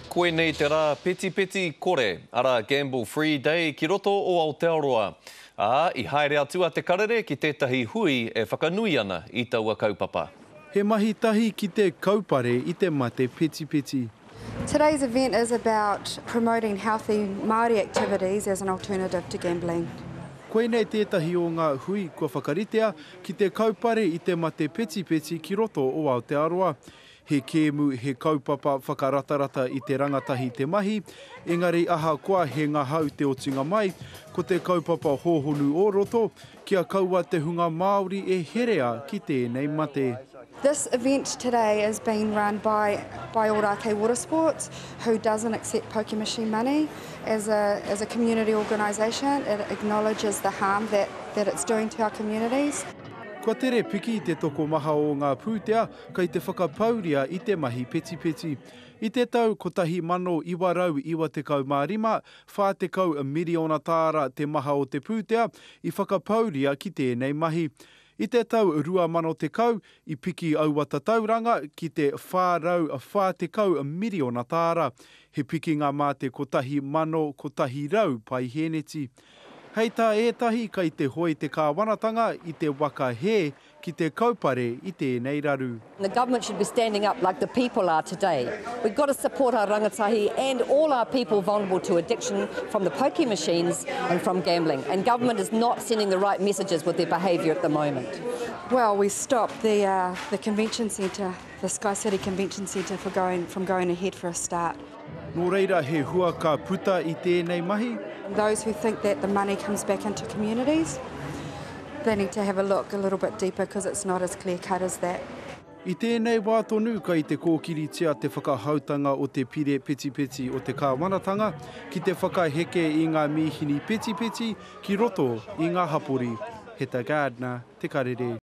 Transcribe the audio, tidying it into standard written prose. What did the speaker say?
Koinei te rā petipeti kore, arā Gamble Free Day ki roto o Aotearoa. Ā, i haere atu a Te Karere ki tētahi hui e whakanui ana i taua kaupapa. He mahi tahi ki te kaupare i te mate petipeti. Today's event is about promoting healthy Māori activities as an alternative to gambling. Koinei tētahi o ngā hui kua whakaritea ki te kaupare i te mate petipeti ki roto o Aotearoa. He kēmu, he kaupapa whakaratarata i te rangatahi te mahi, engari ahakoa he ngahau te otinga mai, ko te kaupapa hōhonu o roto, kia kaua te hunga Māori e herea ki tēnei mate. This event today is being run by by Ōrākei Water Sports who doesn't accept poker machine money as a as a community organisation. It acknowledges the harm that that it's doing to our communities. Kua tere piki te tokomaha o ngā pūtea kei te whakapauria i te mahi petipeti. I te tau 1995, 40 miriona tāra te maha o te pūtea i whakapauria ki tēnei mahi. I te tau 2010, i piki aua tatauranga ki te 440 miriona tāra, he pikinga mā te 1,100 paihēneti. Hei tā ētahi kei te hoe te kāwanatanga i te waka hē ki te kaupare i tēnei raru. The government should be standing up like the people are today. We've got to support our rangatahi and all our people vulnerable to addiction from the pokie machines and from gambling. And government is not sending the right messages with their behaviour at the moment. Well, we stopped the, uh, the convention centre, the Sky City Convention Centre for going, from going ahead for a start. Nō reira he hua ka puta i tēnei mahi? Those who think that the money comes back into communities, they need to have a look a little bit deeper because it's not as clear cut as that. I tēnei wā tonu kai te kōkiritia te whakahautanga o te pire petipeti o te kāwanatanga ki te whakaheke i ngā mīhini petipeti ki roto i ngā hapori. Heta Gardner, Te Karere.